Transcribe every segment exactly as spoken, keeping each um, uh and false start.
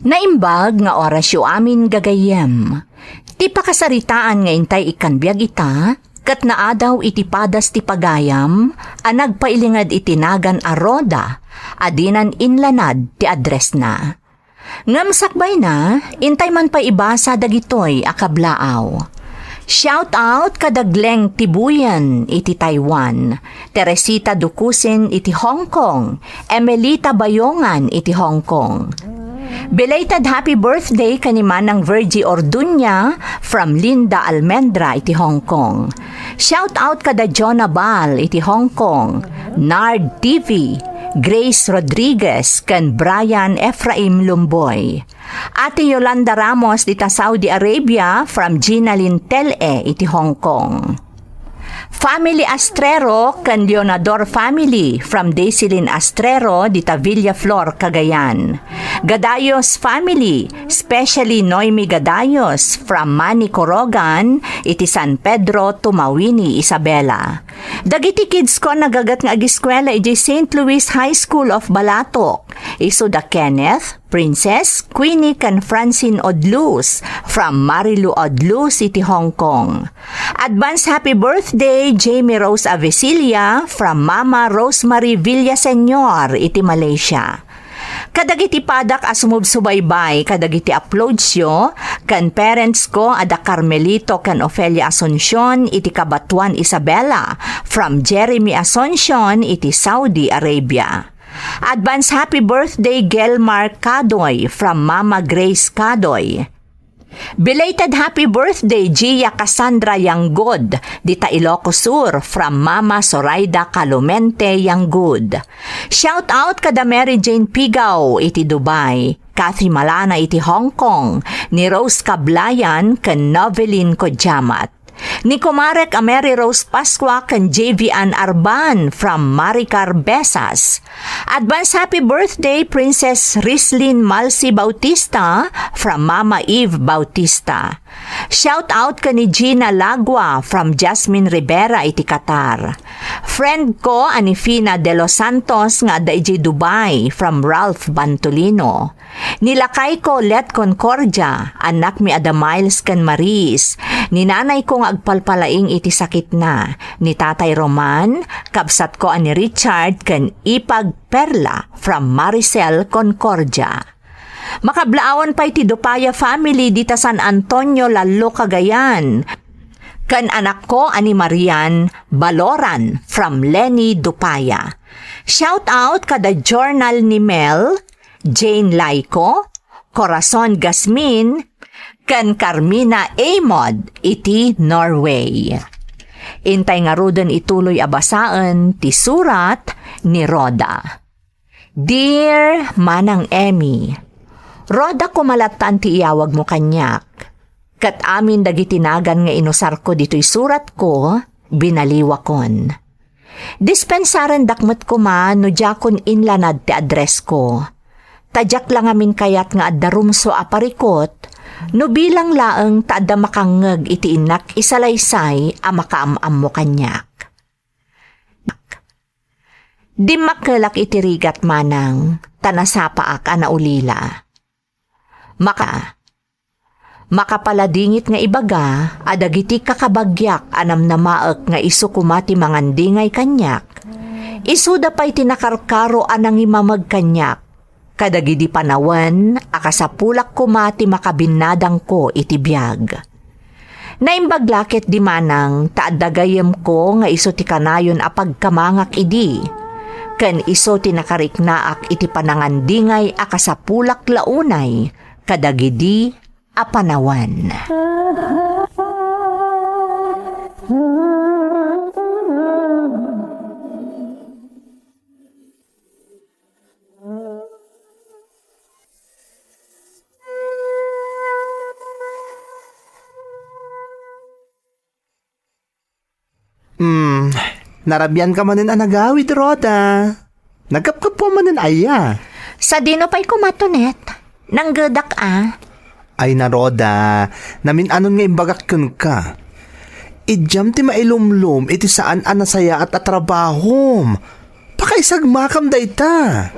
Naimbag nga orasyo amin, gagayyem. Ti pakasaritaan nga intay ikkan biag ita, ket naadaw iti padas ti pagayam a nagpailinged iti nagan a Rhoda a dinan inlanad ti addressna. Ngem sakbayna, intay man pay ibasa dagitoy a kablaaw. Shout out kada Gleng Tibuyen iti Taiwan, Teresita Dukusin iti Hong Kong, Emelita Bayongan iti Hong Kong. Belated happy birthday ken ni Manang Virgie Orduña from Linda Almendra iti Hong Kong. Shout out kada Jonah Bal iti Hong Kong, Nard T V, Grace Rodriguez ken Brian Ephraim Lumboy. Ate Yolanda Ramos dita Saudi Arabia from Gina Lintele iti Hong Kong. Family Astrero ken Leonador family from Daisilin Astrero dita Villaflor, Cagayan. Gadayos family, especially Noemi Gadayos from Mani Corogan iti San Pedro, Tumawini, Isabela. Dagiti kids ko a nagagat nga agiskuela idiay Saint Louis High School of Balatok. Isu da Kenneth, Princess, Queenie, ken Francine Odlus from Marilu Odlus iti Hong Kong. Advance happy birthday, Jamie Rose Avesilla from Mama Rosemary Villaseñor iti Malaysia. Kadagiti padak a sumubsubaybay kadagiti uploadsyo, ken parents ko a da Carmelito ken Ofelia Asuncion iti Cabatuan, Isabela from Jeremy Asuncion iti Saudi Arabia. Advance happy birthday, Gelmar Kadoy from Mama Grace Kadoy. Belated happy birthday, Gia Cassandra Yanggod, dita Ilocos Sur, from Mama Zoraida Calumente Yanggod. Shout out kada Mary Jane Pigaw iti Dubai, Kathy Malana iti Hong Kong, ni Rose Kablayan ken Novelin Kodyamat. Ni kumarek a Mary Rose Pascua ken J V Ann Arban from Maricar, Besas. Advance happy birthday, Princess Rislin Malsi Bautista from Mama Eve Bautista. Shout out ken ni Gina Lagua from Jasmine Rivera iti Qatar. Friend ko a ni Fina De Los Santos nga adda idiay Dubai from Ralph Bantolino. Ni lakayko Let Concordia, annakmi a da Miles ken Maris. Ni nanayko nga agpalpalaing iti sakitna. Ni tatay Roman, kabsatko a ni Richard ken ipag Perla from Maricel Concordia. Makablaawan pay ti Dupaya family dita San Antonio, Lallo, Cagayan, ken anakko a ni Marian Baloran from Leni, Dupaya. Shout out kada Journal ni Mel, Jane Laiko, Corazon Gasmin, ken Carmina Amod iti Norway. Intay ngaruden ituloy a basaen ti surat ni Rhoda. Dear Manang Emmy, Rhoda, kumalattan ti iyawagmo kaniak, ket amin dagiti nagan nga inusarko ditoy suratko, binaliwakon. Dispensarendak met koma no diakon inlanad ti addressko. Ta diak la ngamin kayat nga adda rumsua a parikut, no bilang laeng ta adda makangngeg iti innak isalaysay a makaam-ammo kaniak. Dimmakkelak iti rigat, Manang, ta nasapaak a naulila. Maka, makapaladingit nga ibaga a dagiti kakabagiak a namnamaek nga isu koma ti mangandingay kaniak, isuda pay ti nakarkaro a nangimameg kaniak kadagidi panawen a kasapulak koma ti makabinnadangko iti biag. Naimbag la ketdi, Manang, ta adda gayyemko nga isu ti kanayon a pagkamangak idi, ken isu ti nakariknaak iti panangandingay a kasapulak la unay kadagidi a panawen. Hmm, narabian ka manen a nagawid, Rhoda. Nagkapkappuam manen aya. Sadino pay koma, Tonet? Nanggedak a. Ay na, Rhoda, namin-anon nga imbagak kenka. Idiam ti mailumlom iti saan a nasayaat a trabahom. Pakaisagmakam dayta.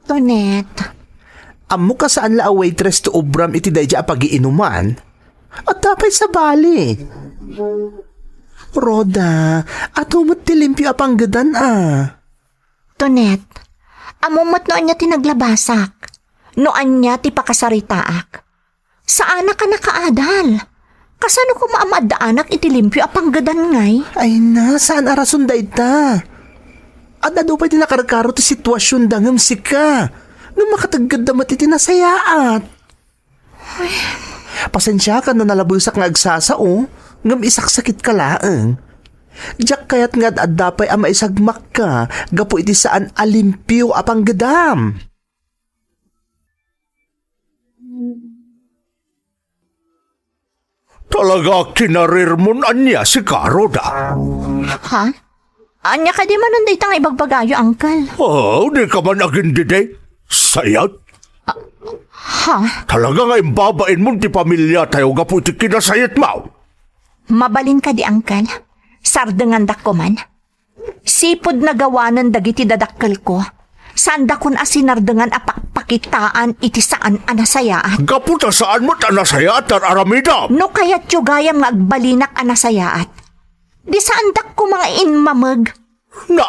Tonet. Ammok a saan la a waitress ti ubram iti daydiay a pagiinuman. Adda pay sabali. Rhoda, adu met ti limpio a panggedan a. Tonet, ammom met no ania ti naglabasak, no ania ti pakasaritaak. Saanak a nakaadal. Kasano koma a maaddaanak iti limpio a panggedan ngay? Ay na, saan a rason dayta. Ad-adu pay ti nakarkaro ti situasionda ngem sika. Ngem makateggedda met iti nasayaat. Pasensiakan no nalabesak nga agsasao, ngem isaksakitka laeng. Diak kayat nga ad-adda pay a maisagmakka gapu iti saan a limpio a panggedam. Talaga kinarirmon ania sika, Rhoda? Ha? Ania kadi manen dayta nga ibagbagayo, Uncle? Oh, dika man agindidi. Sayat. Ah, ha? Talaga nga imbabainmon ti pamiliatayo gapu iti kinasayatmo. Mabalin kadi, Uncle. Sardengandak koman. Sipud nagawanen dagiti dadakkelko, saandakon a sinardengan a pakpakitaan iti saan a nasayaat. Gapu ta saan met a nasayaat ti ar-aramidem. No kayatyo gayam nga agbalinak a nasayaat, di saandak koma nga inmameg. Na,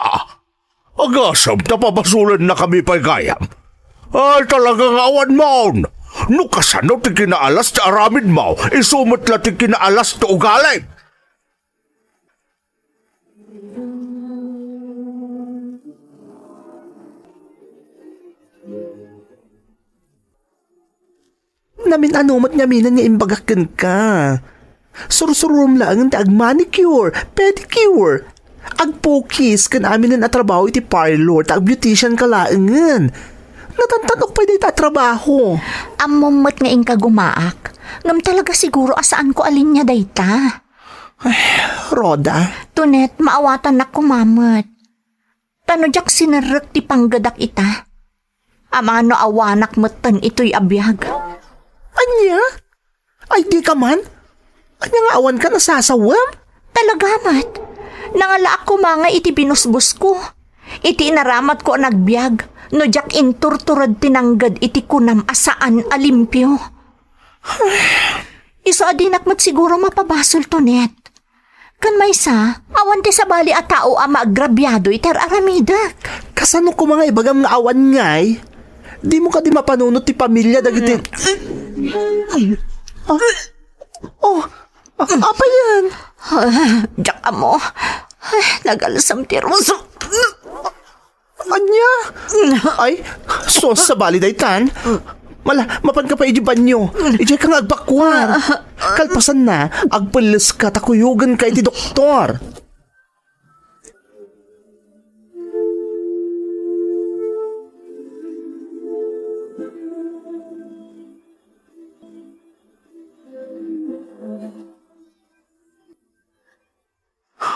agasem ta pabasolennakami pay gayam. Ay, talaga nga awan maon. No kasano ti kinaalas ti aramidmo, isu met la ti kinaalas ti ugalim. Namin-ano met ngaminen nga imbagak kenka. Sursurom laengen ti agmanicure, pedicure, agpukis ken aminen a trabaho iti parlor ta agbeautician ka laengen. Natantan-ok pay dayta a trabaho. Ammom met nga inka gumaak, ngem talaga siguro a saanko a linia dayta. Ay, Rhoda. Tonet, maawatannak koma met. Ta no diak sinerrek ti panggedak ita, amangan no awanak metten itoy a biag. Ania? Ay, dika man? Ania nga awanka nasasawem? Talaga met. Nangalaak koma nga iti binusbosko. Iti inaramatko a nagbiag, no diak inturtured ti nangged iti kunam a saan a limpio. Isu a dinak met siguro mapabasol, Tonet. Ken maysa, awan ti sabali a tao a maagrabiado iti ar-aramidek. Kasano koma nga ibagam nga awan ngay? Dimo kadi mapanunot ti pamilia dagiti. Ah? Oh, a-, apay yan? Ah, diak ammo. Ay, nagalsem ti ruso. Ania? Ay, sus, sabali daytan. Mala, mapanka pay iti banyo. Idiay ka nga agbakuan. Kalpasanna, agpelleska ta kuyogenka iti doktor.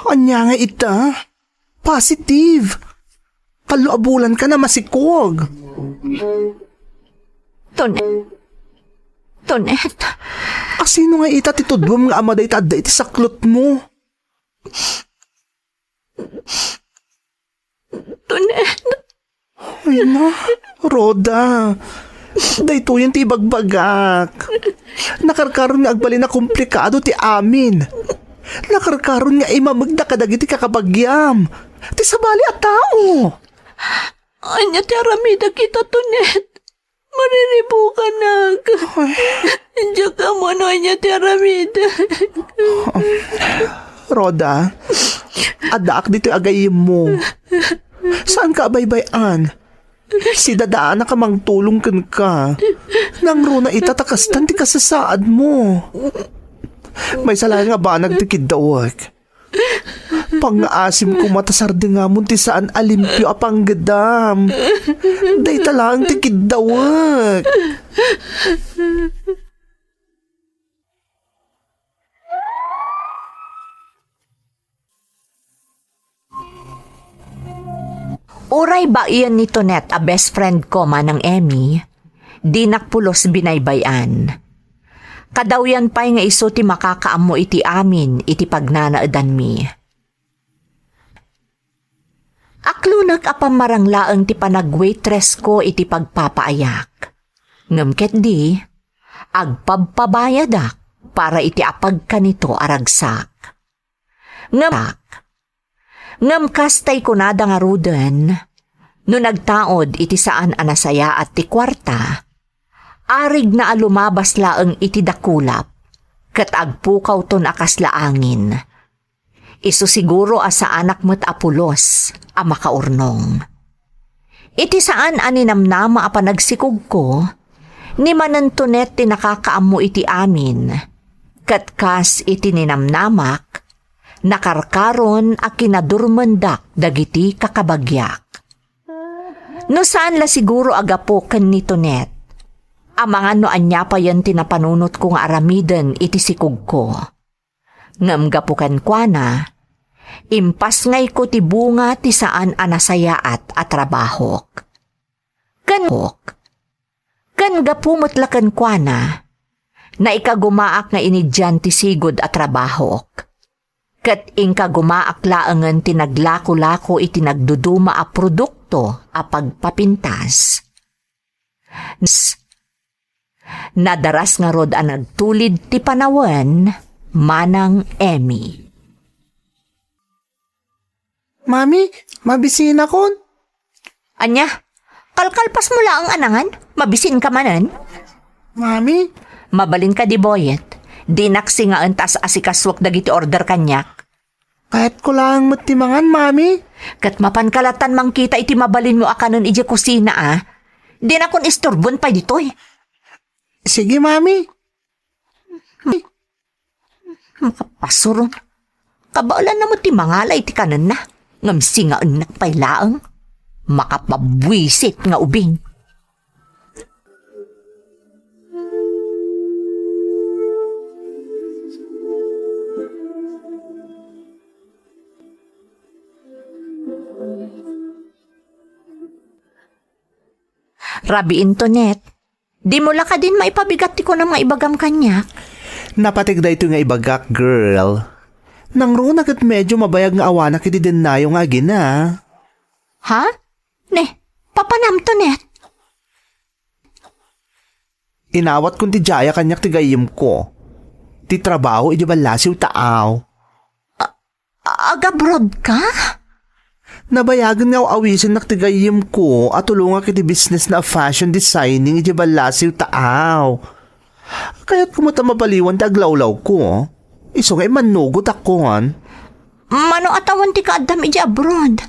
Ania nga ita? Positive. Tallo a bulan ka na masikog. Tonet. Tonet. Asino nga ita ti tudwem nga ama dayta adda iti saklotmo? Tonet. Ay na, Rhoda. Daytoyen ti ibagbagak. Nakarkaron nga agbalin a komplikado ti amin. Nakarkaron nga imamegda kadagiti kakabagiam. Ti sabali a tao. Ania ti aramidek ita, Tonet? Mariribukanak. Ay. Diak ammo no ania ti aramidek. Rhoda, addaak ditoy agayemmo. Saanka a baybay-an. Sidadaanak a mangtulong kenka. Nangruna ita ta kastan ti kasasaadmo. Maysa laeng a banag ti kiddawek. Pangngaasim koma ta sardengamon ti saan a limpio a panggedam. Dayta laeng ti kiddawek. Uray baien ni Tonet a best friend ko, Manang Emmy, dinak pulos binaybay-an. Kadawyan pay nga isu ti makakaammo iti amin iti pagnanaedanmi. Aklonek a pammarang laeng ti panagwaitress ko iti pagpapaayak. Ngem ketdi, agpabpabayadak para iti apagkanito a ragsak. Ngem, ngem kas tay kunada ngaruden, no nagtaud iti saan a nasayaat ti kuarta, arigna a lumabas laeng iti dakulap, ket agpukawton a kasla angin. Isu siguro a saanak met a pulos a makaurnong. Iti saan a ninamnama a panagsikogko, ni Manang Tonet ti nakakaammo iti amin, ket kas iti ninamnamak, nakarkaron a kinadurmendak dagiti kakabagiak. No saan la siguro a gapu ken ni Tonet, amangan no ania payen ti napanunotko nga aramiden iti sikogko. Ngem gapu kenkuana, impasngayko ti bunga ti saan a nasayaat a trabahok. Ken, ken gapu met la kenkuana, naikagumaak nga iniddian ti sigud a trabahok. Ket inkagumaak laengen ti naglakolako iti nagduduma a produkto a pagpapintas. Nadaras ngarud a nagtulid ti panawen, Manang Emmy. Mami, mabisinakon. Ania? Kalkalpasmo laeng a nangan? Mabisinka manen? Mami? Mabalinka, Boyet. Dinak singaen ta as-asikasuek dagiti order kaniak. Kayatko laeng met ti mangan, Mami. Ket mapanka lattan mangkita iti mabalinmo a kanen idiay kusina, a. Dinakon isturbon pay ditoy. Sige, Mami. Makapasuron. Kabaelanna met ti mangala iti kanenna. Ngem singaennak pay laeng. Makapabuisit nga ubing. Rabiin, Tonet. Dimo la kadin maipabigat ti kunam nga ibagam kaniak? Napateg daytoy nga ibagak, girl. Nangruna ket medyo mabayag nga awanak iti dennayo nga agina. Ha? Ne, papanam, Tonet? Inawatkon ti Jaya kaniak ti gayyemko. Ti trabaho iti ballasiw taaw. A-, agabroad ka? Nabayagen nga aw-awisennak ti gayyemko a tulongak iti business na fashion designing iti ballasiw taaw. Kayatko met a mabaliwan ti aglawlawko. Isu nga immannugotakon. Mano a tawen ti kaaddam iti abroad?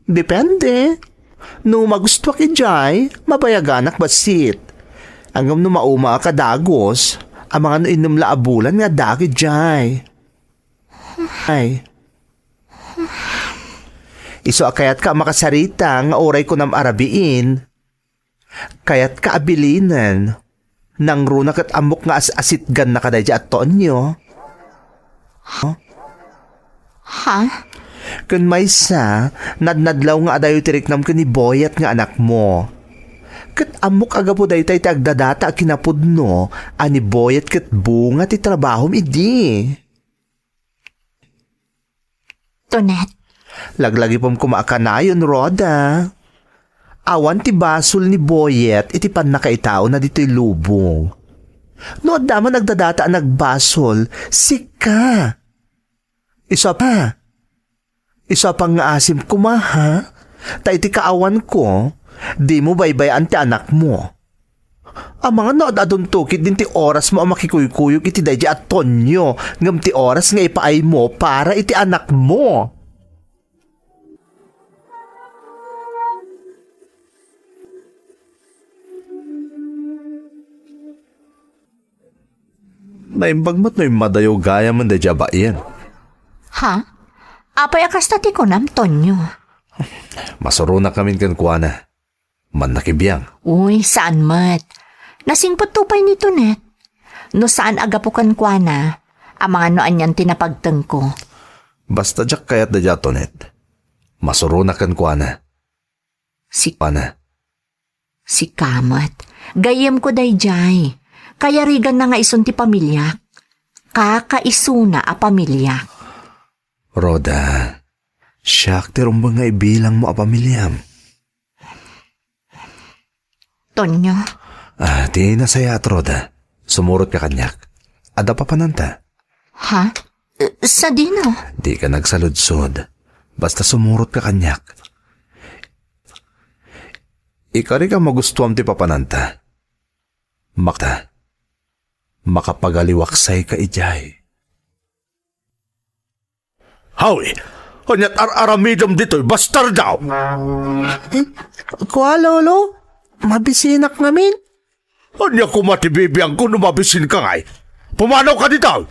Depende. No magustuak idiay, mabayaganak bassit. Ngem no maumaak a dagus, amangan no innem la a bulan nga addaak idiay. Ay. Isu a kayatka a makasarita nga uray kunam a rabiin, kayatka a bilinen, nangruna ket ammok nga as-asitganna kadaydi a Tonyo. Ha? Ken maysa, nadnadlaw nga adayo ti riknam ken ni Boyet nga anakmo. Ket ammok a gapu dayta iti agdadata a kinapudno a ni Boyet ket bunga ti trabahom idi. Tonet. Laglagipem koma a kanayon, Rhoda. Awan ti basol ni Boyet iti pannakaitaona ditoy lubong. No adda man agdadata a nagbasol, sika. Isu a pa. Isu a pangngaasim koma, ha? Ta iti kaawanko, dimo baybay-an ti anakmo. Amangan no ad-adunto ketdin ti orasmo a makikuykuyog iti daydi a Tonyo, ngem ti oras nga ipaaymo para iti anakmo. Naimbag met no immadayo gayamen daydi a baien. Ha? Apay a kasta ti kunam, Tonyo? Masuronakamin kenkuana. Mannakibiang. Uy, saan met. Nasingpetto pay ni Tonet. No saan a gapu kenkuana, amangan no anian ti napagtengko. Basta diak kayat daydi a Tonet. Masuronak kenkuana. Si Pana. Sika met. Gayyemko daydiay. Kayariganna nga isun ti pamiliak. Kakaisuna a pamiliak. Rhoda, siak ti rumbeng nga ibilangmo a pamiliam. Tonyo, Ah, ti nasayaat, Rhoda. Sumurotka kaniak. Adda papananta? Ha? Eh, sadino? Dika nagsaludsod. Basta sumurotka kaniak. Ikarika magustuam ti papananta. Makta. Makapagaliwaksayka idiay. Hawi, ania't ar-aramidem ditoy, bastardo? Kua, Lolo, mabisinak ngamin. Ania koma ti bibiangko no mabisinka ngay? Pumanawka ditoy!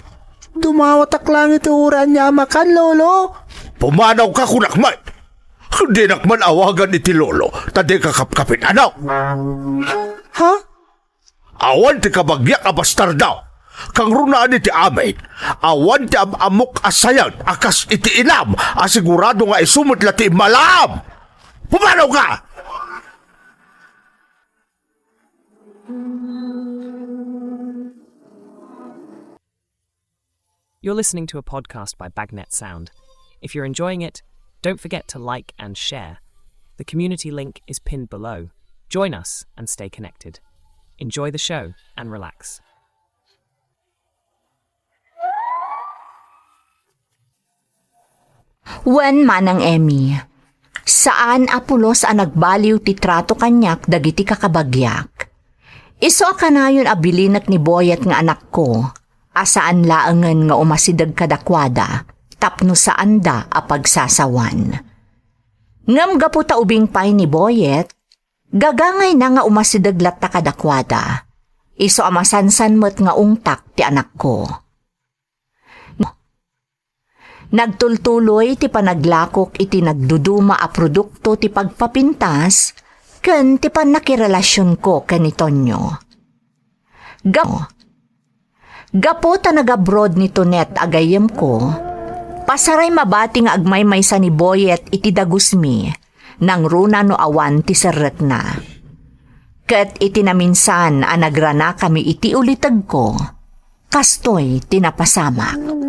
Dumawatak laeng iti uray ania a makan, Lolo. Pumanawka, kunak met! Dinak man awagan iti lolo, ta dika kapkapin, ano? Ha? Awan ti kabagiak a bastardo. Kangrunaen iti amin, awan ti am-ammok a sayen a kas iti inam a sigurado nga isu met la ti immalaam. Pumanawka! You're listening to a podcast by Bagnet Sound. If you're enjoying it, don't forget to like and share. The community link is pinned below. Join us and stay connected. Enjoy the show and relax. Wen, Manang Emmy, saan a pulos a nagbaliw ti trato kaniak dagiti kakabagiak. Isu a kanayon a bilinek ni Boyet nga anakko, a saan laengen nga umasideg kadakuada tapno saanda a pagsasawan. Ngem gapu ta ubing pay ni Boyet, gagangayna nga umasideg latta kadakuada, isu a masansan met nga ungtak ti anakko. Nagtultuloy ti panaglakok iti nagduduma a produkto ti pagpapintas ken ti pannakirelasionko ken ni Tonyo. Ga-, gapu ta nag-abroad ni Tonet a gayyemko, pasaray mabati nga agmaymaysa ni Boyet iti dagusmi, nangruna no awan ti serrekna. Ket iti naminsan a nagranakami iti ulitegko, kastoy ti napasamak.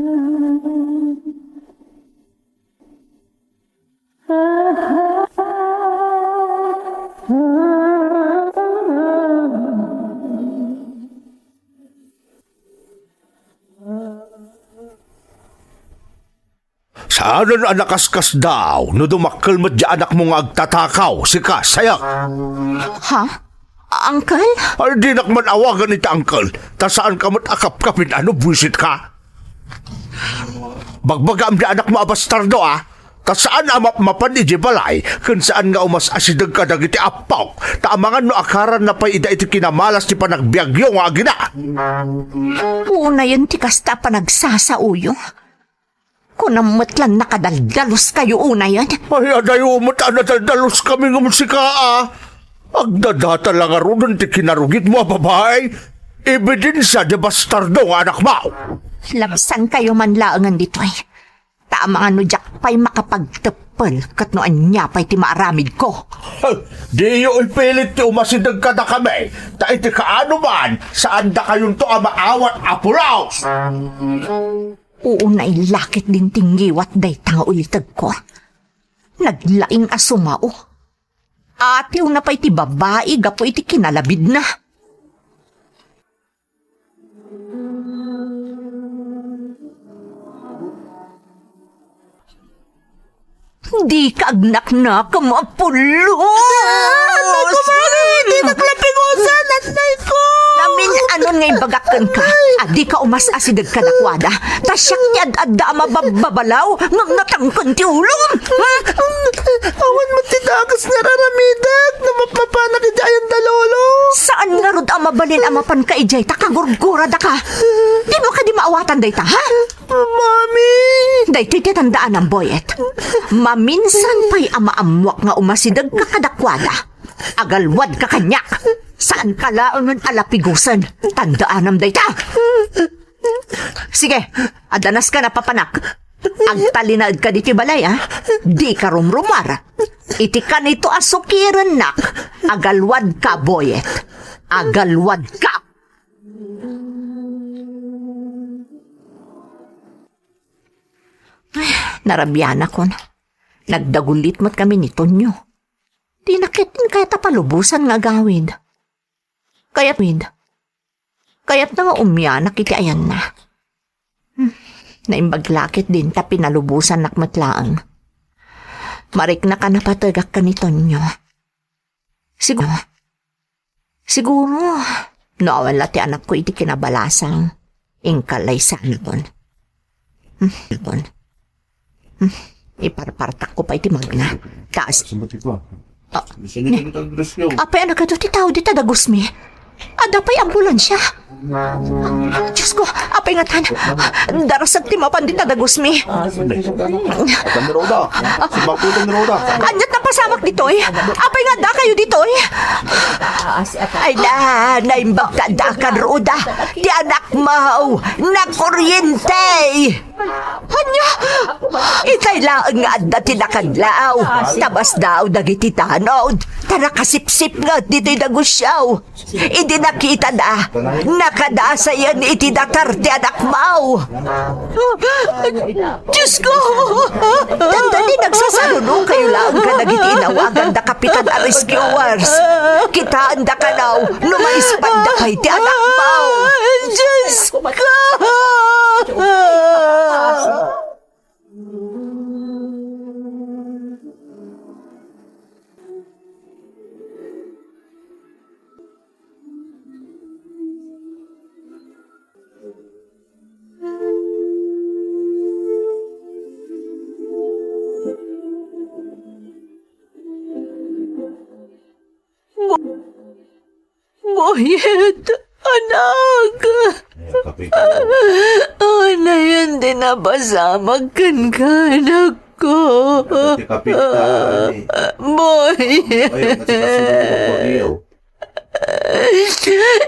Saanen a nakaskasdaaw no dumakkel met di anakmo nga agtatakaw, sika, sayak. Ha? Uncle? Ay, dinak man awagan iti uncle, ta saanka met a kapkapin a no buisitka. Bagbagaam di anakmo a bastardo, a. Ta saan a mapmapan idiay balay, ken saan nga umas-asideg kadagiti appok, ta amangan no akaranna pay ida iti kinamalas ti panagbiagyo nga agina. Unayen ti kasta a panagsasaoyo. Kunam met lan nakadaldaluskayo unayen. Ay, adayo met a nadaldaluskami ngem sika, a. Agdadata la ngaruden ti kinarugitmo a babai. Ebidensia di bastardo nga anakmo. Labsankayo man laengen ditoy. Ta amangan no diak pay makapagteppel ket no ania pay ti maaramidko. Diyo ipilit ti umasideg kadakami, ta iti kaanoman, saandakayonto a maawat a pulos. Uunay la ketdin ti ngiwat dayta nga ulitegko. Naglaing a sumao. Atiwna pay ti babai gapu iti kinalabidna. Dika agnaknaka, Mapulo! Anay ko, Mami! Dinak la pinusan! Anay ko! Namin-anon nga imbagak kenka a dika umas-asideg kadakuada, ta siak ti ad-adda a mababbabalaw ngem natangken ti ulom! Awan met ti dakes nga ar-aramidek no mapmapanak idiay anda, Lolo! Saan ngarud a mabalin a mapanka idiay ta kagurguradaka? Dimo kadi maawatan dayta, ha? Mami! Daytoy ti tandaanam, Boyet. Maminsan pay a maammoak nga umasidegka kadakuada, agalwadka kaniak. Saanka laengen a lapigusen. Tandaanam dayta. Sige, adda nasken a papanak. Agtalinaedka ditoy balay, a. Dika rumrumuar. Iti kanito a sukirennak, agalwadka, Boyet. Agalwadka. Ay, narabianakon. Nagdagulit met kami ni Tonyo. Dina ketdin kayat a palubosan nga agawid. Kayat, Wid. Kayatna nga umianak iti ayanna. Hmm, naimbag la ket dinta pinalubosannak met laeng. Mariknak a napategak ken ni Tonyo. Siguro, siguro, no awan la ti anakko iti kinabalasang, inka la isanakon. Hmm, hmm, iparpartakko pay ti magna. Taas. Sumati ko. Ah, Bisan ni, ni, Tito Andres ko. Apay a nagadu ti tao dita dagusmi? Adda pay ambulansia? Diyos ko, apay ngatan? Darasag ti mapan dita dagusmi. Atan ni Roda. Si Bakutan ni Roda. Aniat napasamak ditoy? Apay nga adda kayo ditoy? Ay na, naimbag ta adda kan Roda. Ti anakmo, nakuryente. Ania? Itay laeng nga adda ti nakadlaw. Tabasdaw dagiti tanod. Ta nakasipsip nga ditoy dagusyaw. Idi nakitada, nakadasayan iti datar ti anakmo. Diyos ko! Dandani nagsasaludo kayo laeng kadagiti inawagan da Kapitan a rescuers. Kitaen da kanaw no maispanda pay ti anakmo. Diyos ko! Boyet, anak. Anayan ti napasamak kenka, anakko. Boy.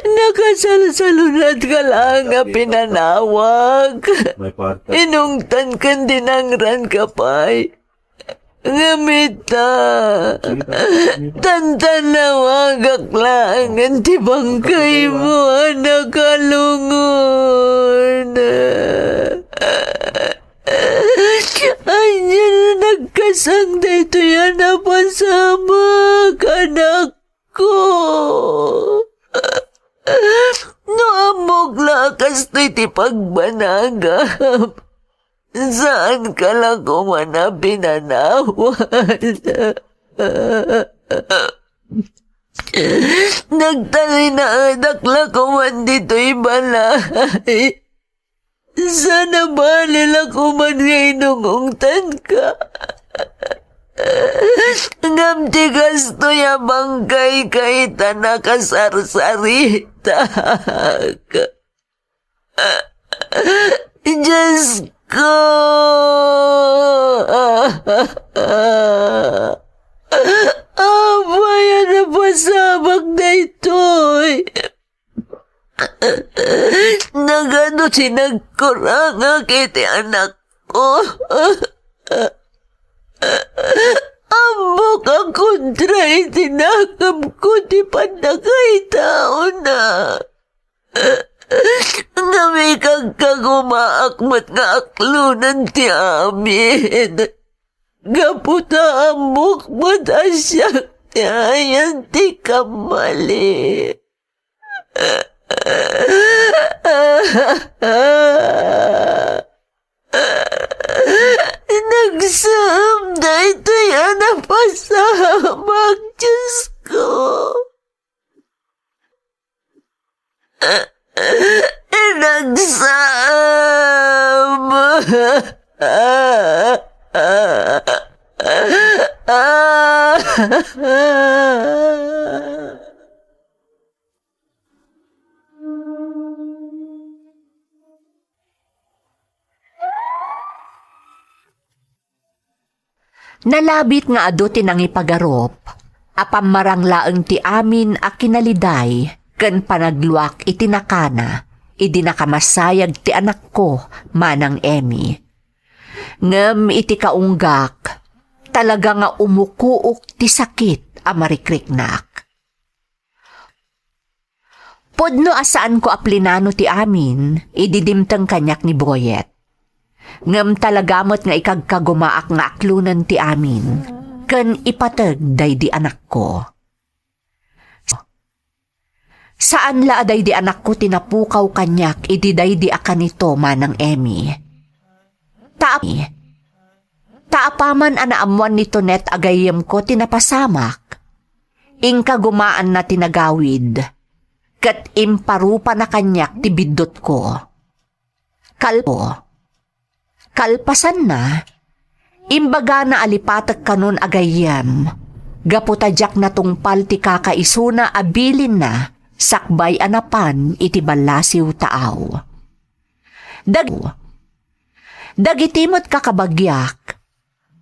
Nakasalsalunatka laeng a pinanawag. Inungtan ken dinangranka pay. Ngem ita, tantannawagak laengen ti bangkaymo a nakalungon. Ania no nagkasang daytoy a napasamak, anakko? No ammok la a kastoy ti pagbanagam, saanka la koman a pinanawag. Nagtalinaedak la koman ditoy balay. Sana bali la koman nga inungongtanka. Ngem ti kastoy a bangkayka ita nakasarsaritak. Diyos ko! Apay a napasamak daytoy? Nagano ti nagkurangak iti anakko? Ammok a kontra iti nakemko ti pannakaitaona. Ngem ikagkagumaak met nga aklonen ti amin. Gapu ta ammok met a siak ti ayan ti kammali. Nagsam daytoy a napasamak, Diyos ko. Nagsam. Nalabit nga adu ti nangipagarup a pammarang laeng ti amin a kinaliday ken panagluak iti nakana idi nakamasayag ti anakko, Manang Emmy. Ngem iti kaunggak, talaga nga umukuok ti sakit a marikriknak. Pudno a saanko a plinano ti amin idi dimteng kaniak ni Boyet. Ngem talaga met nga ikagkagumaak nga aklonen ti amin ken ipateg daydi anakko. Saan la a daydi anakko ti napukaw kaniak idi daydi a kanito, Manang Emmy. Ta, ta apaman a naammuan ni Tonet a gayyemko ti napasamak, inkagumaanna ti nagawid, ket imparupana kaniak ti biddutko. Kalpo. Kalpasanna, imbagana a lipatek kanon a gayyem, gapu ta diak natungpal ti kakaisuna a bilinna sakbay a napan iti ballasiw taaw. Dag-, dagiti met kakabagiak,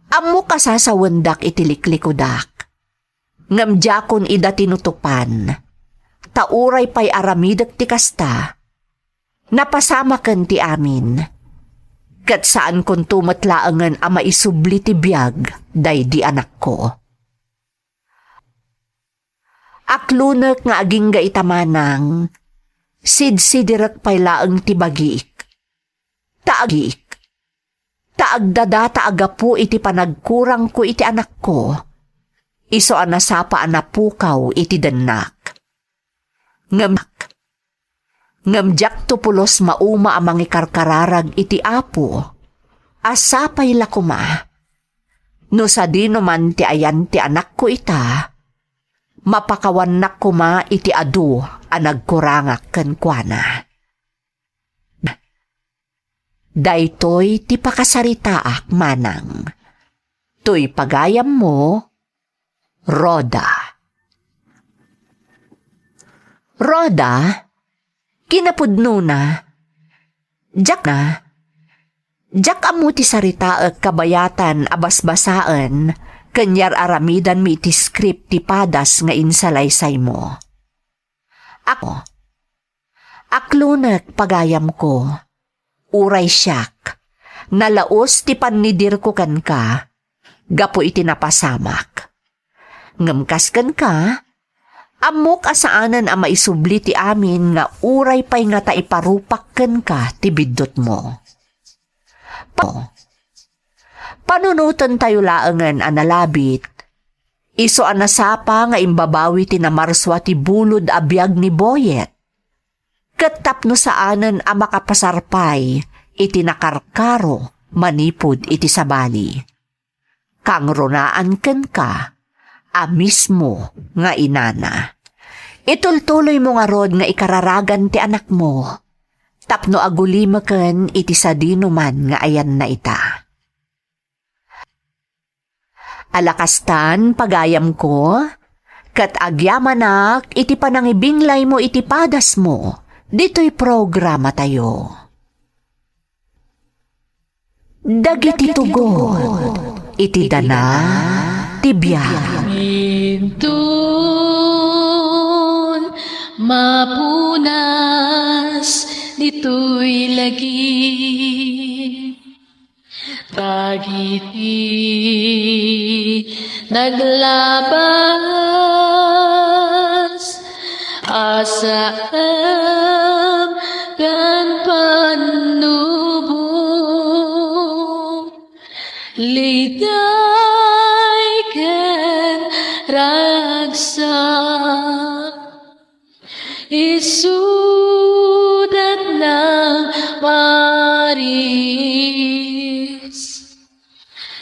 ammok a sasawendak iti liklikudak. Ngem diakon ida tinutupan, ta uray pay aramidek ti kasta, napasamaken ti amin, ket saankonto met laengen a maisubli ti biag daydi anakko. Aklonek nga agingga ita, Manang, sidsidirek pay laeng ti bagik. Ta agik. Ta agdadata a gapu iti panagkurangko iti anakko, isu a nasapa a napukaw iti dennak. Ngem, ngem diakto pulos mauma a mangikarkararag iti Apo, a sapay la koma. No sadino man ti ayan ti anakko ita, mapakawannak koma iti adu a nagkurangak kenkuana. Daytoy ti pakasaritaak, Manang. Toy pagayammo, Rhoda. Rhoda, kinapudnona, diak na, diak ammo ti saritaek kabayatan a basbasaen ken yar-aramidanmi iti script ti padas nga insalaysaymo. Ako, aklonek, pagayamko, uray siak, nalaus ti pannidirko kenka, gapu iti napasamak. Ngem kas kenka, ammok a saanen a maisubli ti amin nga uray pay ngata iparupak kenka ti biddutmo. Pa-, panunotentayo laengen a nalabit, isu a nasapa nga imbabawi ti namarsua ti bulod a biag ni Boyet, ket tapno saanen a makapasar pay iti nakarkaro manipud iti sabali. Kangrunaan kenka a mismo nga inana. Itultuloymo ngarud nga ikararagan ti anakmo tapno agulimeken iti sadinoman nga ayanna ita. Ala kastan, pagayamko, ket agyamanak iti panangibinglaymo iti padasmo ditoy programatayo. Dagiti tugot iti dana ti biag. Inton mapunas ditoy lagip, dagiti naglabas a saem ken pannubo, liday ken ragsak. Isudat nang maris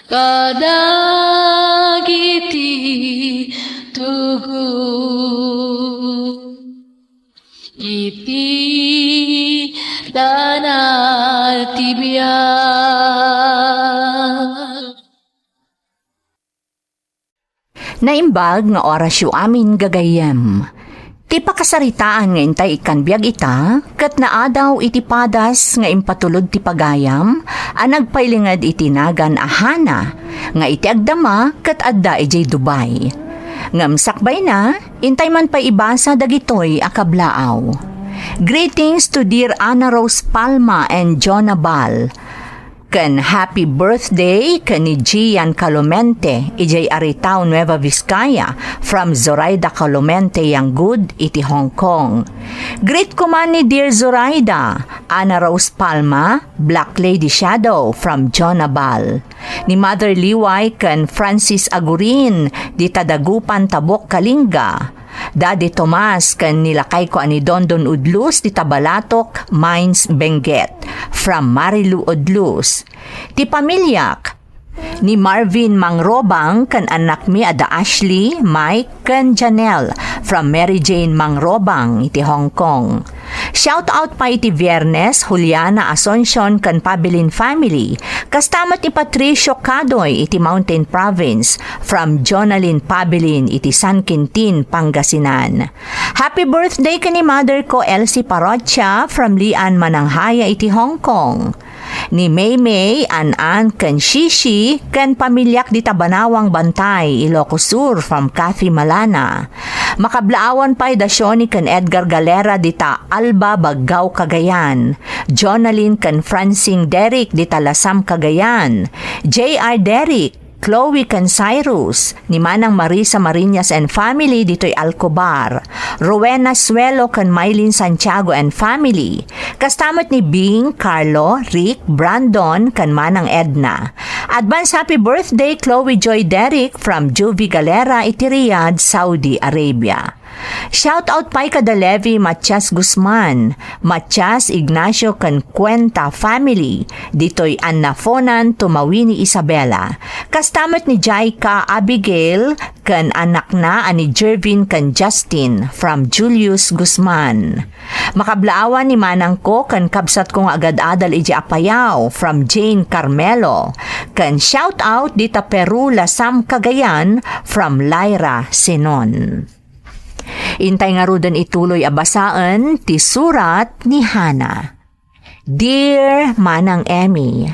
kadagiti tugot iti dana ti biag. Naimbag nga orasyo amin, gagayyem. Ti pakasaritaan nga intay ikkan biag ita, ket naadaw iti padas nga impatulod ti pagayam a nagpailinged iti nagan a Hana, nga iti agdama ket adda idiay Dubai. Ngem sakbayna, intay man pay ibasa dagitoy a kablaaw. Greetings to dear Ana Rose Palma and Jonah Bal. Ken happy birthday ken ni Gian Calomente, idiay Aritao, Nueva Vizcaya, from Zoraida Calomente Yanggud iti Hong Kong. Greet ko man ni dear Zoraida, Ana Rose Palma, Black Lady Shadow from Jonah Bal, ni Mother Liway ken Francis Agurin, dita Dagupan, Tabuk, Kalinga. Daddy Tomas ken ni lakayko a ni Dondon Udlus dita Balatok, Mines, Benguet. From Marilu Udlus. Ti pamiliak, ni Marvin Mangrobang ken annakmi a da Ashley, Mike, ken Janelle from Mary Jane Mangrobang iti Hong Kong. Shout out pay iti Viernes, Juliana Asuncion ken Pabilin family, kasta met ni Patricio Cadoy iti Mountain Province from Jonalyn Pabilin iti San Quintin, Pangasinan. Happy birthday ken ni mother ko, Elsie Parrocha from Lian, Mananghaya iti Hong Kong. Ni Maymay, An-an, ken Shishi, ken pamiliak dita Banawang Bantay, Ilocos Sur, from Kathy Malana. Makablaawan pay da Shoni ken Edgar Galera dita Alba, Baggao, Cagayan. Jonalyn ken Francine Derrick dita Lasam, Cagayan. J R Derrick, Chloe ken Cyrus, ni Manang Marisa Mariñas and family ditoy Alcobar, Rowena Suelo ken Mylene Santiago and family, kasta met ni Bing, Carlo, Rick, Brandon, ken Manang Edna. Advance happy birthday, Chloe Joy Derrick from Juvie Galera iti Riyadh, Saudi Arabia. Shout out pay kada Levi Matias Guzman, Matias, Ignacio ken Cuenta family, ditoy Annaponan, Tumawini, Isabela. Kasta met ni Jaika Abigail ken annakna a ni Jervin ken Justin from Julius Guzman. Makablaawan ni manangko ken kabsatko nga agad-adal idiay Apayao from Jane Carmelo. Ken shout out dita Peru, Lasam, Cagayan from Lyra Senon. Intay ngaruden ituloy a basaen ti surat ni Hana. Dear Manang Emmy,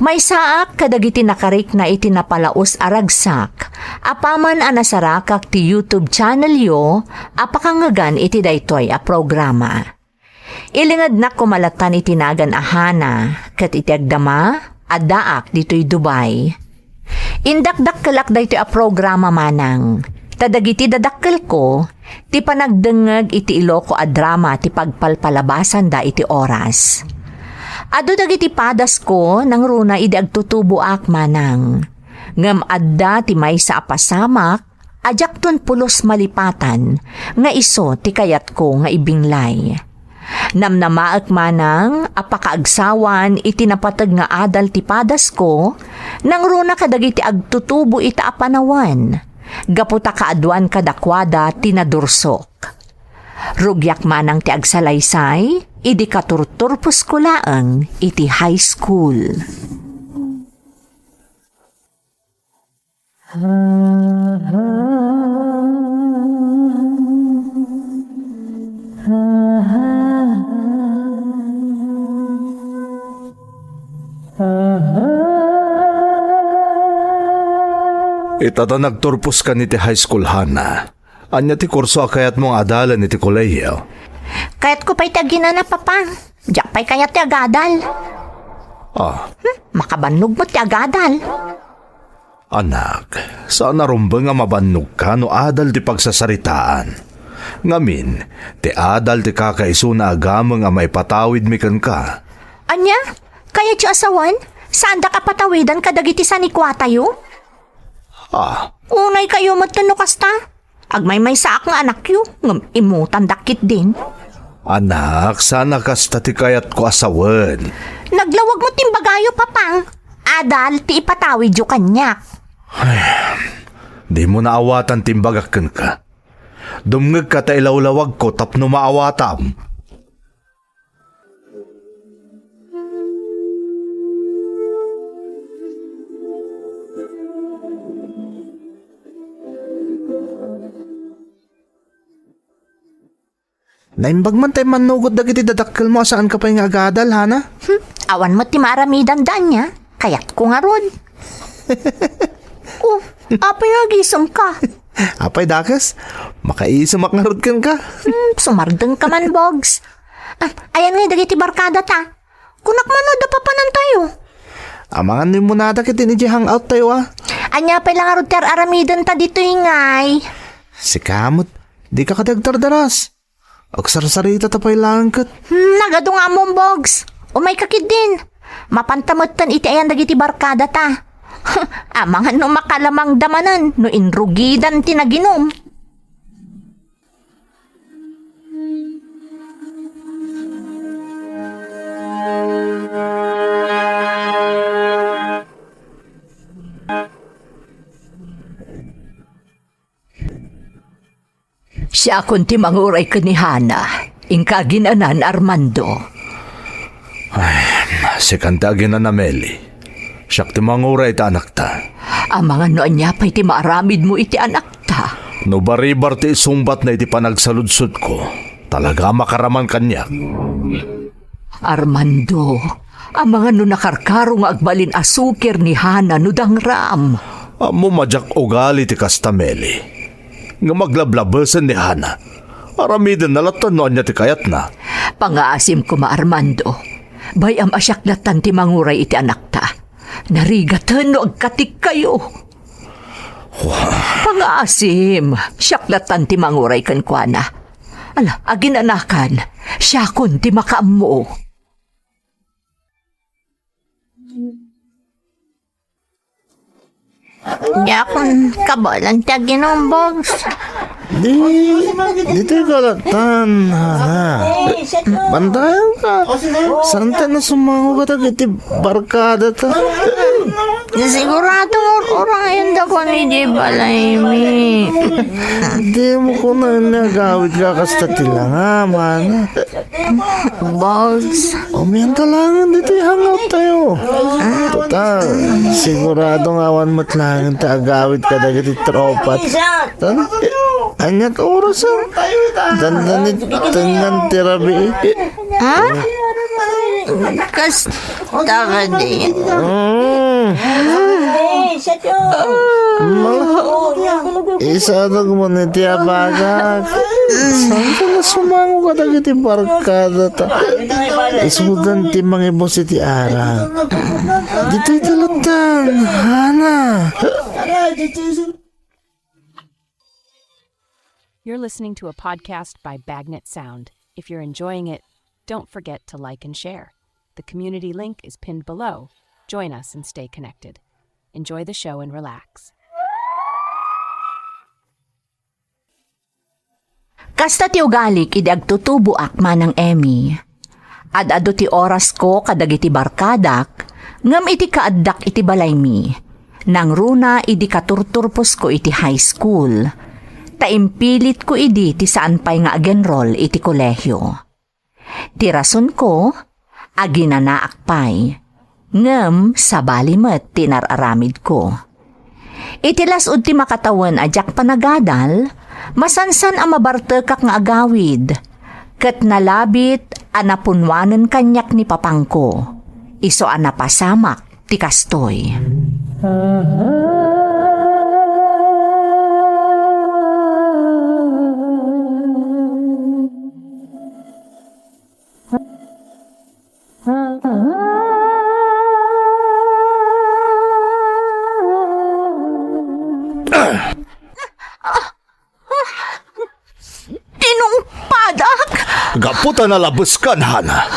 maysaak kadagiti nakarikna iti napalaus a ragsak, apaman a nasarakak ti YouTube channelyo a pakangngegan iti daytoy a programa. Ilingednak koma latta iti nagan a Hana, ket iti agdama, addaak ditoy Dubai. Indakdakkelak daytoy a programa, manang, ta dagiti dadakkelko, ti panagdengngeg iti Iloko a drama ti pagpalpalabasanda iti oras. Adu dagiti padasko nangruna idi agtutuboak, manang. Ngem adda ti maysa a pasamak a diakton pulos malipatan nga isu ti kayatko nga ibinglay. Namnamaek manang a pakaagsawan iti napateg nga adal ti padasko, nangruna kadagiti agtutubo ita a panawen, gapu ta kaaduan kadakuada ti nadursok. Rugiak manang ti agsalaysay, idi katurturposko laeng iti high school. Ita ta nagturpos kan iti high school, Hana. Ania ti kurso a kayatmo nga adalen iti kolehiyo? Kayatko pay ti aginana, Papa. Diak pay kayat ti agadal. Ah. Hmm, makabannog met ti agadal. Anak, saan a rumbeng a mabannogka no adal ti pagsasaritaan. Ngamin, ti adal ti kakaisuna a gameng a maipatawidmi kenka. Ania? Kayatyo a sawen? Saandak a patawidan kadagiti sanikuatayo? Ah. Unaykayo met no kasta? Agmaymaysaak nga anakyo, ngem immutandak ketdin. Anak, saan a kasta ti kayatko a sawen. Naglawag met ti imbagayo, Papa. Adal ti ipatawidyo kaniak. Ay, dimo naawatan ti imbagak kenka. Dumngegka ta ilawlawagko tapno maawatam. Naimbag man ta immannugot dagiti dadakkelmo a saanka pay nga agadal, Hana? Hmm, awan met ti maaramidanda ania. Kayatko ngarud. Oh, apay nga agisemka? Apay dakes? Makaisemak ngarud kenka. Hmm, sumardengka man, Bogs. Ah, ayan ngay dagiti barkadata. Kunak man no adda papanantayo. Amangan no immunada ketdin idiay hangout tayo, a. Ania pay la ngarud ti ar-aramidenta ditoy ngay? Sika met, dika kadi agdardaras. Agsarsaritata pay laeng ket. Hmm, nagadu nga ammom, Bogs. Umayka ketdin. Mapanta metten iti ayan dagiti barkadata. Amangan no makalamangda manen no inrugidan ti naginum. Siakon ti manguray ken ni Hana. Inka agin-anan, Armando. Ay, sikan ti agin-ana, Meli. Siak ti manguray iti anakta. Amangan no ania pay ti maaramidmo iti anakta. No baribar ti isungbatna iti panagsaludsodko, talaga a makaraman kaniak. Armando, amangan no nakarkaro nga agbalin a suker ni Hana no dangram. Ammom a diak ugali ti kasta, Meli. Ngem aglablabesen ni Hana. Aramidenna lattan no ania ti kayatna. Pangaasim koma, Armando. Bay-am a siak lattan ti manguray iti anakta. Narigaten no agkatikkayo. Pangaasim, siak lattan ti manguray kenkuana. Ala, agin-anakan, siakon ti makaammo. Diakon kabaelan ti aginom, Bogs. Di, ditoy kalatan, Hana. Bantayan ka. Saan ta na sumango ka dagiti barkada ta? Sigurado nga ur-urayen da ko ni di balay mi. Di mo ko na agawid ka kasta ti langam, Hana. Bogs. Umian ta laengen ditoy hangout tayo. Total, sigurado nga awan met laengen ti agawid kadagiti tropat. Tan, aniat oras, ah? Dandani tengngan ti rabii. Ha? Kasta kadi. Mm. Mala. Isadagmo ni ti abagak. Saan ka nga sumango kadagiti barkada ta? Isudan ti mangibus iti arak. Ditoy talatan, Hana. You're listening to a podcast by Bagnet Sound. If you're enjoying it, don't forget to like and share. The community link is pinned below. Join us and stay connected. Enjoy the show and relax. Kasta ti ugalik idi agtutuboak, Manang Emmy. Ad-adu ti orasko kadagiti barkadak, ngem iti kaaddak iti balaymi, nangruna idi katurturposko iti high school, ta impilitko idi ti saan pay nga agenrol iti kolehio. Ti rasonko, aginanaak pay, ngem sabali met ti inar-aramidko. Iti las-ud ti makatawen a diak panagadal, masansan a mabartekak nga agawid, ket nalabit a napunnuanen kaniak ni papangko, isu a napasamak ti kastoy. Tinungpadak! Gapu ta nalabeskan, Hana.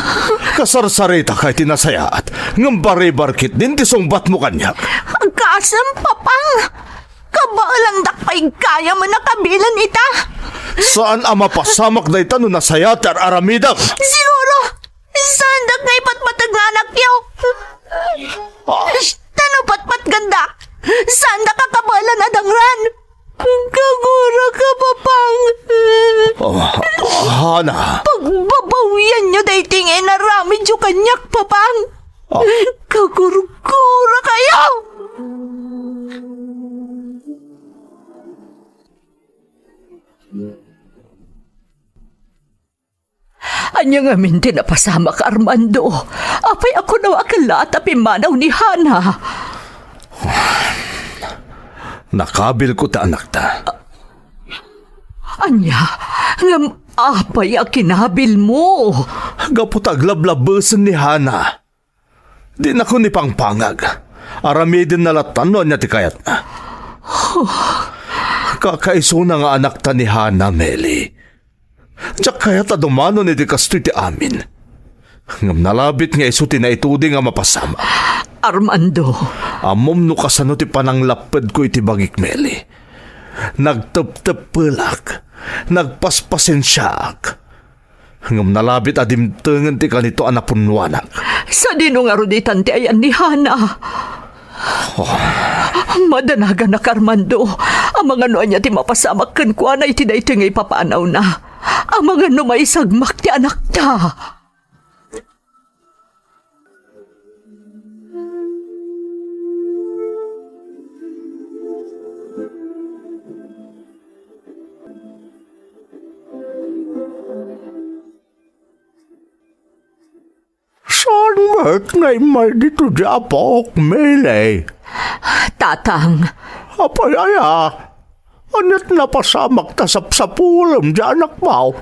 Kasarsaritaka iti nasayaat, ngem baribar ketdin ti sungbatmo kaniak. Agasem, Papang! Kabaelandak pay gayam a nakabilen ita. Saan a mapasamak dayta no nasayaat ti ar-aramidem. Siguro, saandak nga ipatpateg nga anakyo. Ah. Ta no patpatgandak, saandak a kabaelan a dangran. Kaguraka, Papang. Ah, Hana. Pagbabawianyo daytoy nga inaramidyo kaniak, Papang. Ah. Kagurgurakayo! Ania ngamin ti napasamak, Armando? Apay a kunaak la ta pimmanaw ni Hana? Nakabilko ti anakta. Ania? Ngem apay a kinabilmo? Gapu ta aglablabesen ni Hana. Dinakon ipangpangag. Aramidenna lattan no ania ti kayatna. Kakaisuna nga anakta ni Hana, Meli. Diak kayat a dumanon iti kastoy ti amin. Ngem nalabit nga isu ti naituding a mapasamak. Armando. Ammom no kasano ti pananglappedko iti bagik, Meli. Nagtepteppelak, nagpaspasensiaak. Ngem nalabit a dimtengen ti kanito a napunnuanak. Sadino ngarud itan ti ayan ni Hana? Oh. Madanaganak, Armando. Amangan no ania ti mapasamak kenkuana iti daytoy nga ipapanawna. Amangan no maisagmak ti anakta. Saan met nga immay ditoy ti apok, Mele? Tatang. Apay aya? Ania't napasamak ta sapsapulem ti anakmo?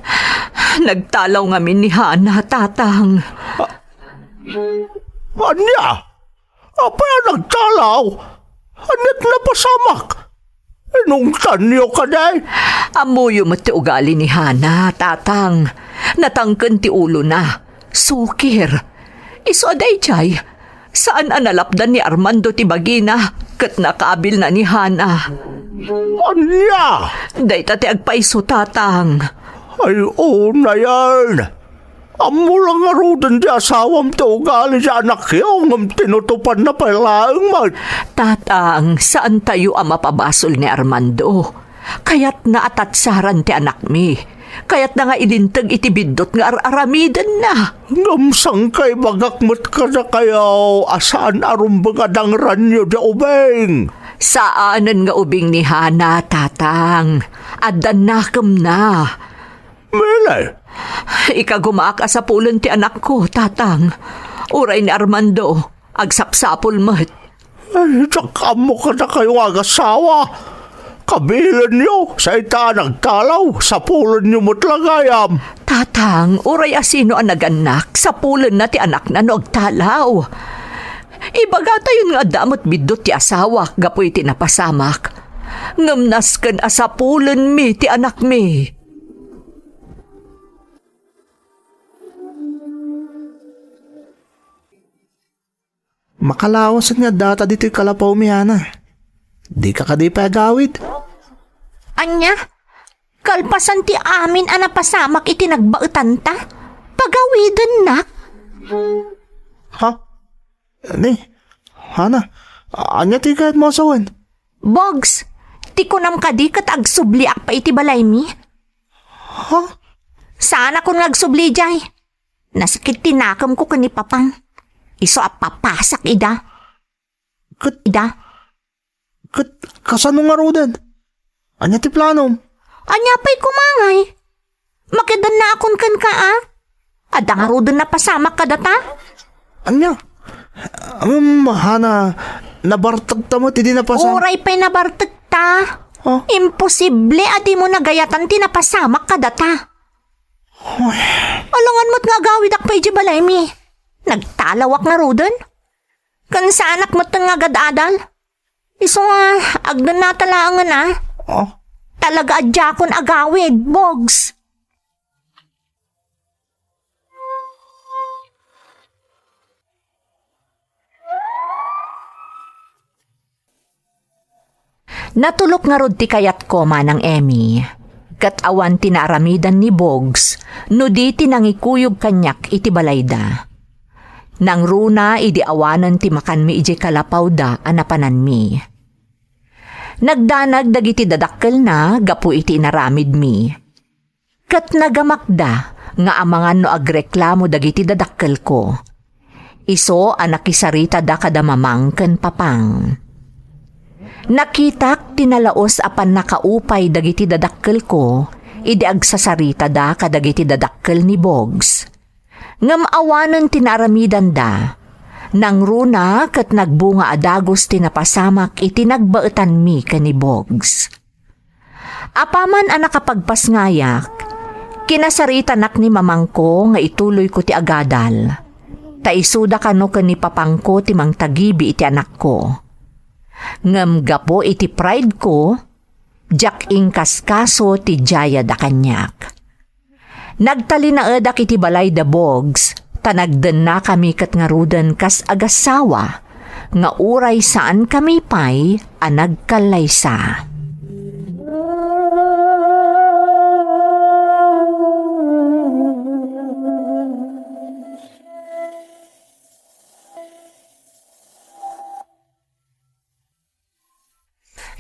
Nagtalaw ngamin ni Hana, Tatang. Ania? Apay a nagtalaw? Ania't napasamak? Inungtanyo kadi? Ammoyo met ti ugali ni Hana, Tatang. Natangken ti ulona. Sukir. Isu a daydiay, saan a nalapdan ni Armando ti bagina, ket nakabilna ni Hana. Ania? Dayta ti agpayso, Tatang. Ay, unayen. Ammo la ngaruden ti asawam ti ugali ti anakyo, ngem tinutopanna pay laeng met. Tatang, saantayo a mapabasol ni Armando. Kayatna a tatsaran ti anakmi. Kayatna nga ilinteg iti biddut nga ar-aramidenna. Ngem sangkay bagak met kadakayo a saan a rumbeng a dangranyo diay ubing. Saanen nga ubing ni Hana, Tatang. Adda nakemna. Mele! Ikagumaak a sapulen ti anakko, Tatang. Uray ni Armando, agsapsapul met. Ay, diak ammo kadakayo nga agasawa. Kabilenyo, sa ita a nagtalaw, sapulenyo met la gayam. Tatang, uray a sino a nagannak, sapulenna ti anakna no agtalaw. Ibagatayon nga adda met biddut ti asawak gapu iti napasamak. Ngem nasken a sapulenmi ti anakmi. Makalawasen nga addata ditoy kalapawmi, Hana. Dika kadi pay agawid? Ania? Kalpasan ti amin a napasamak iti nagbaetanta, pagawidennak? Ha? Ni, Hana, ania ti kayatmo a sawen? Bogs, ti kunam kadi ket agsubliak pay iti balaymi? Ha? Saanakon nga agsubli diay. Nasakit ti nakemko ken ni Papang. Isu a papasak ida. Ket ida. Ket kasano ngaruden? Ania ti planom? Ania pay koma ngay? Makidannaakon kenka a? Adda ngaruden napasamak kadata? Ania? Um, Hana, nabartekta met idi napasamak. Uray pay nabartekta. Oh? Imposible a dimo nagayatan ti napasamak kadata. Ay. Alangan met nga agawidak pay idiay balaymi. Nagtalawak ngaruden. Ken saanak metten nga agad-adal. Isu nga, agdennata laengen a. Oh? Talaga a diakon agawid, Bogs. Natulok ngarud ti kayatko, Manang Emmy, ket awan ti naaramidan ni Bogs no di ti nangikuyog kaniak iti balayda. Nangruna idi awanen ti makanmi idiay kalapawda a napananmi. Nagdanag dagiti dadakkelna gapu iti inaramidmi. Ket nagamakda nga amangan no agreklamo dagiti dadakkelko. Isu a nakisaritada kada mamang ken papang. Nakitak ti nalaus a pannakaupay dagiti dadakkelko idi agsasaritada kadagiti dadakkel ni Bogs. Ngem awanen ti naaramidanda. Nangruna ket nagbunga a dagus ti napasamak iti nagbaetanmi ken ni Bogs. Apaman a nakapagpasngayak, kinasaritanak ni mamangko nga ituloyko ti agadal, ta isuda kano ken ni papangko ti mangtagibi iti anakko. Ngem gapu iti pride-ko, diak inkaskaso ti diayada kaniak. Nagtalinaedak iti balay da Bogs, ta nagdennakami ket ngaruden kas agassawa, nga uray saankami pay a nagkallaysa.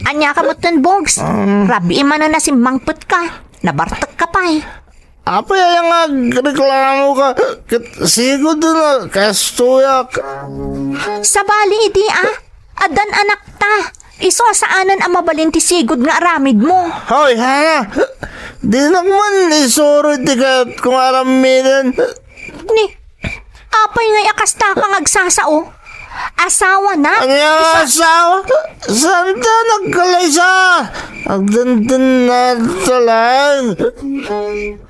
Ania ka metten, Bogs? Mm. Rabii manen a simmangpetka. Nabartekka pay. Apay aya nga agreklamo ka? Ket sigud na kastoyak. Sabali idi, a. Addan anakta. Isu a saanen a mabalin ti sigud nga aramidmo. Hoy, Hana! Dinak man isuro iti kayatko nga aramiden. Ni, apay ngay a kasta ka nga agsasao? Asawa na? Ania nga asawa? Saan ta nagkalaysa? Agdenden na talaga.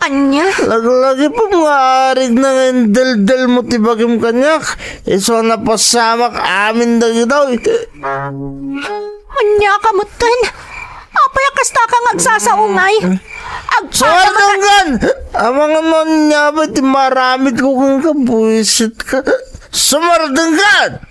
Ania? Laglagipem nga arigna nga indeldel mo ti bagim kaniak. Isu a napasamak amin dagitoy. Ania ka metten? Apay a kasta ka nga agsasao ngay? Agpakama ka- Sumardengkan! Amangan mo ania ba ti maramid ko kenka, buisit ka. Sumardengkan!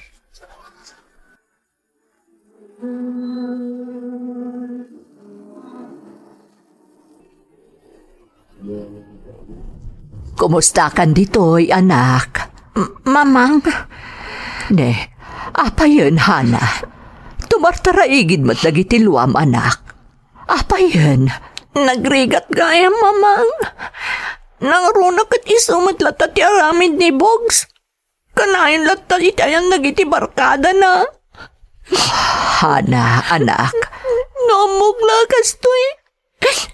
Kumustakan ditoy, anak? M-, Mamang. Ne, apayen, Hana? Tumartaraigid met dagiti luam, anak. Apayen? Nagrigat gayam, Mamang. Nangruna ket isu met latta ti aramid ni Bogs. Kanayon latta iti ayan dagiti barkadana. Hana, anak. No ammok la kastoy,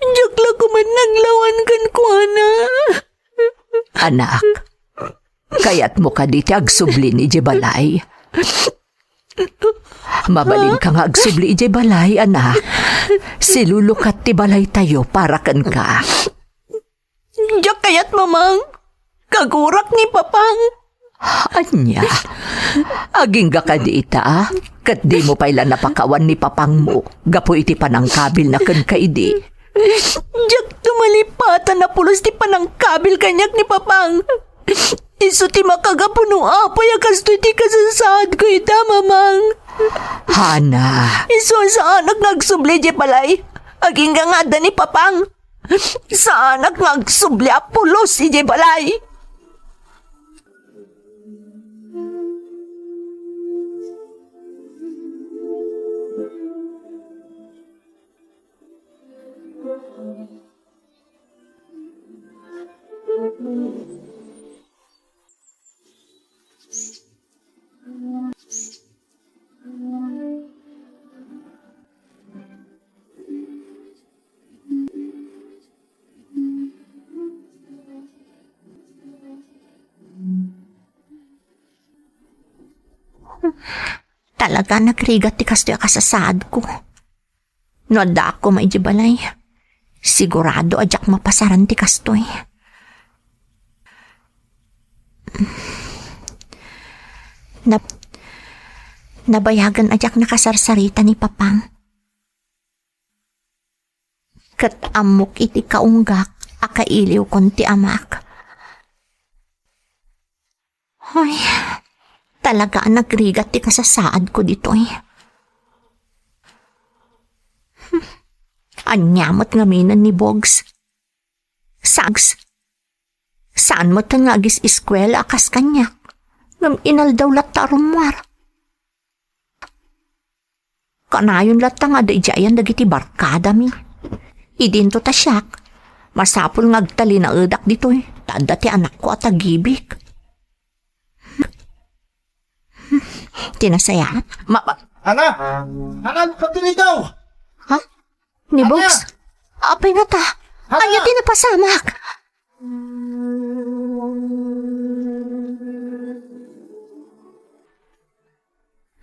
diak la koma naglawan kenkuana. Anak, kayatmo kadi ti agsubli idiay balay? Mabalinka nga agsubli idiay balay, anak. Silulukat ti balaytayo para kenka. Diak kayat, Mamang. Kagurak ni Papang. Ania? Agingga kadi ita, ket dimo pay la napakawan ni Papangmo gapu iti panangkabilna kenka idi. Diak tumalipatan a pulos ti panangkabil kaniak ni Papang. Isu ti makagapu no apay a kastoy ti kasasaadko ita, Mamang. Hana. Isu a saanak nga agsubli idiay balay. Agingga nga adda ni Papang. Saanak nga agsubli a pulos idiay balay. Talaga, nagrigat ti kastoy a kasasaadko. No addaak koma idiay balay, sigurado a diak mapasaran ti kastoy. Nab-, nabayagan a diak nakasarsarita ni Papang. Ket ammok iti kaunggak a kailiwkon ti amak. Ay, talaga a nagrigat ti kasasaadko ditoy. Hmm. Ania met ngamin ni Bogs? Sags. Saan met nga agis-eskuela a kas kaniak. Ngem inaldaw latta a rummuar. Kanayon latta nga adda idiay ayan dagiti barkadami. Idinto ta siak, masapul nga agtalinaedak ditoy, ta adda ti anakko a tagibik. Ti nasayaat. Ma-, ma- Ana! Ana, pagdin ikaw! Ha? Ni Ana! Bogs? Apay ngata? Ana! Ania ti napasamak?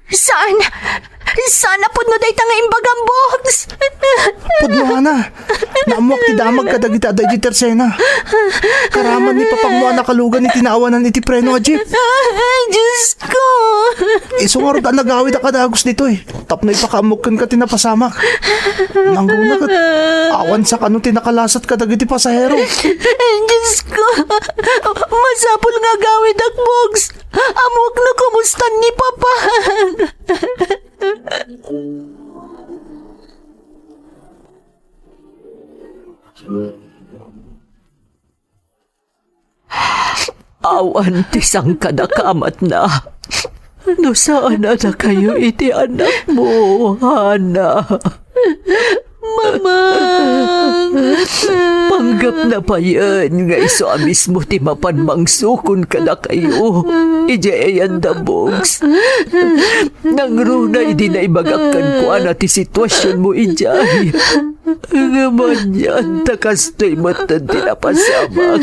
Saan? Saan a pudno dayta nga imbagam, Bogs? Pudno, Ana. Naammoak ti damag kadagiti adda idiay tersena. Karaman ni Papangmo a nakalugan iti naawanan iti preno a jeep. Ay, Diyos ko! Isu ngarud a nagawid a kadagus ditoy tapno ipakaammok kenka ti napasamak. Nangruna ket awan sakano ti nakalasat kadagiti pasahero. Diyos ko! Masapul nga agawidak, Bogs! Ammoak no kumustan ni Papa. Awan ti sangkadakamatna. no saan a dakayo iti anakmo, Hana. Mamang! Panggepna payen nga isu a mismo ti mapan mangsukon kadakayo idiay ayanda, Bogs. Nangruna idi naibagak kenkuana ti situasionmo idiay. Ngem anian ta kastoy metten ti napasamak.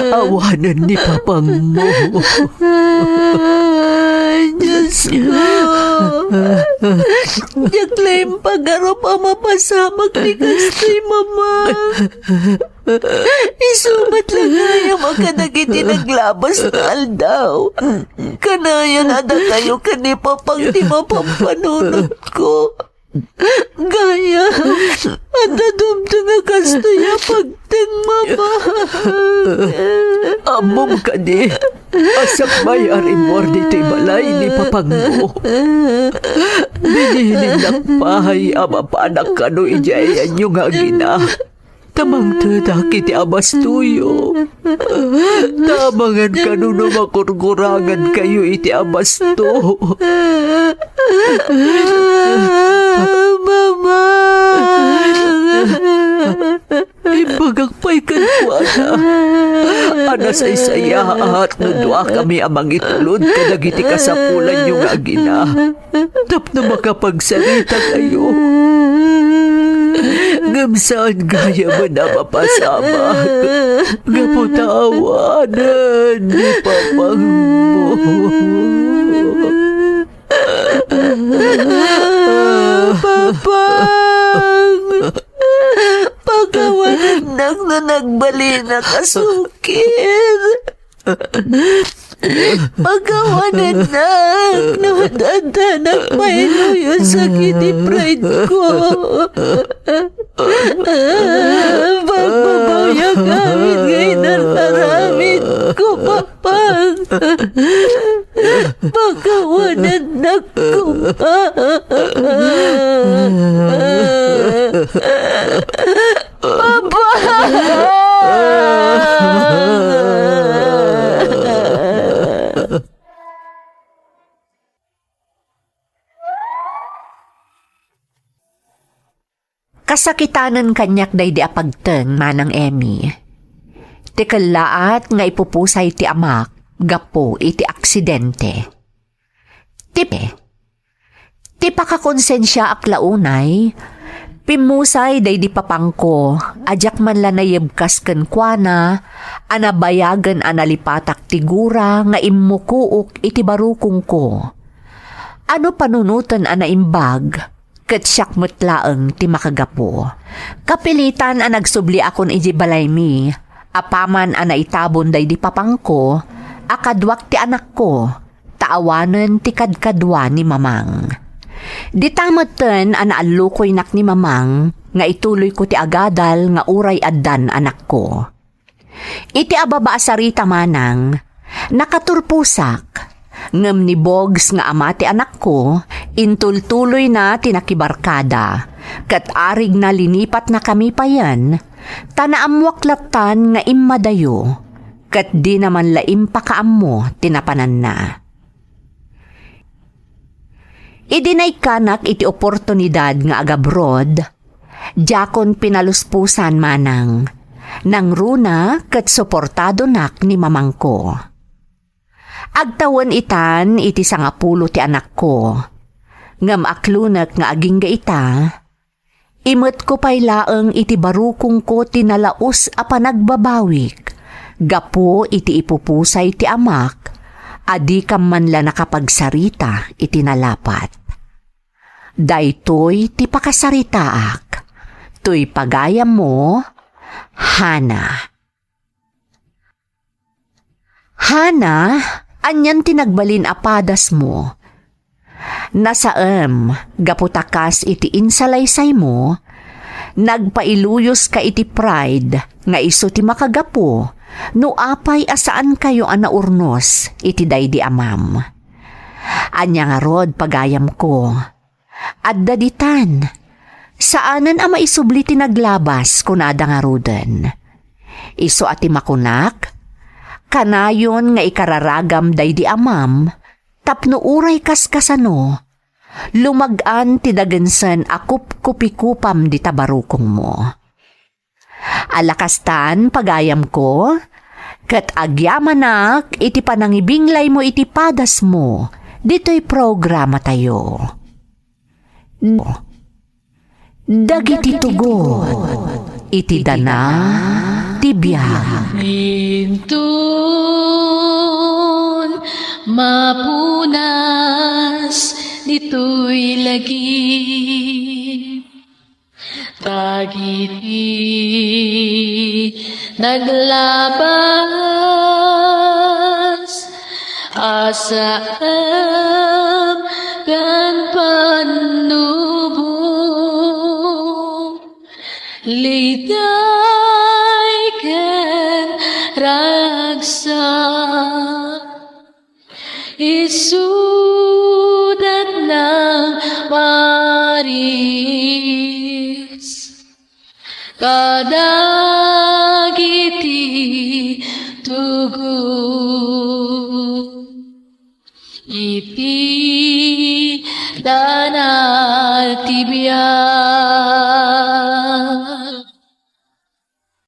Awanen ni papangmo. Ay, Diyos ko. Diak la impagarup a mapasamak ti kastoy, Mamang. Isu met la gayam a kadagiti naglabas nga aldaw. Kanayon a dakayo ken ni Papang ti mapanpanunotko. Gayam, adda dumteng a kastoy a pagteng, Mamang. Ammom kadi a sakbay a rimmuar ditoy balay ni papangmo, binilinnak pay a mapanak kano idiay ayanyo nga agina. Ta mangtedak iti abastoyo. Ta amangan kano no makurkurangankayo iti abasto. Mama! Imbagak pay kenkuana a nasaysayaat no duakami a mangitulod kadagiti kasapulanyo nga agina. Tapno makapagsarita kayo. Ngem saan gayam a mapasamak gapu ta awanen ni papangmo. Papang! Pakawanennak no nagbalinak a sukir. Pakawanennak no addanak pay luyos a kiti pride ko. Pagbabawiak amin nga inar-aramid ko, Papang. Pakawanennak koma. Papa! Kasakitanen kaniak daydi a pagteng, Manang Emmy. Ti kellaat nga ipupusay ti amak gapu iti aksidente. Ti, ti pakakonsensiaak la unay, pimmusay daydi papangko a diak man la nayebkas kenkuana a nabayagen a nalipatak ti gura nga immukook iti barukongko. Ano panunoten a naimbag, ket siak met laeng ti makagapu. Kapilitan a nagsubliakon idiay balaymi, apaman a naitabon daydi papangko a kaduak ti anakko, ta awanen ti kadkadua ni Mamang. Dita metten a naallukoynak ni Mamang nga ituloyko ti agadal nga uray addan anakko. Iti ababa a sarita, Manang, nakaturposak, ngem ni Bogs nga ama ti anakko, intultuloyna ti nakibarkada, ket arigna linipatnakami payen, ta naammoak lattan nga immadayo, ket dina man la impakaammo ti napananna. Idi naikkanak iti oportunidad nga agabroad, diakon pinalusposan, Manang. Nangruna ket suportadonak ni mamangko. Agtawen itan iti sangapulo ti anakko. Ngem aklonek nga agingga ita, imetko pay laeng iti barukongko ti nalaus a panagbabawik gapu iti ipupusay ti amak a dikam man la nakapagsarita iti nalapat. Daytoy ti pakasaritaak. Toy pagayammo, Hana. Hana, anian ti nagbalin a padasmo? Nasaem, gapu ta kas iti insalaysaymo, nagpailuyoska iti pride nga isu ti makagapu no apay a saankayo a naurnos iti daydi amam. Ania ngarud, pagayamko? Adda ditan. Saanen a maisubli ti naglabas, kunada ngaruden. Isu a ti makunak, Kanayon nga ikararagam daydi Amam tapno uray kaskasano, lumag-an ti dagensen a kupkupikupam dita barukongmo. Ala kastan, pagayamko, ket agyamanak iti panangibinglaymo iti padasmo ditoy programatayo. Dagiti tugot iti dana ti biag. Inton mapunas ditoy lagip, dagiti naglabas a saan ken pannubo, liday ken ragsak, isudat nang maris kadagiti tugot iti dana ti biag.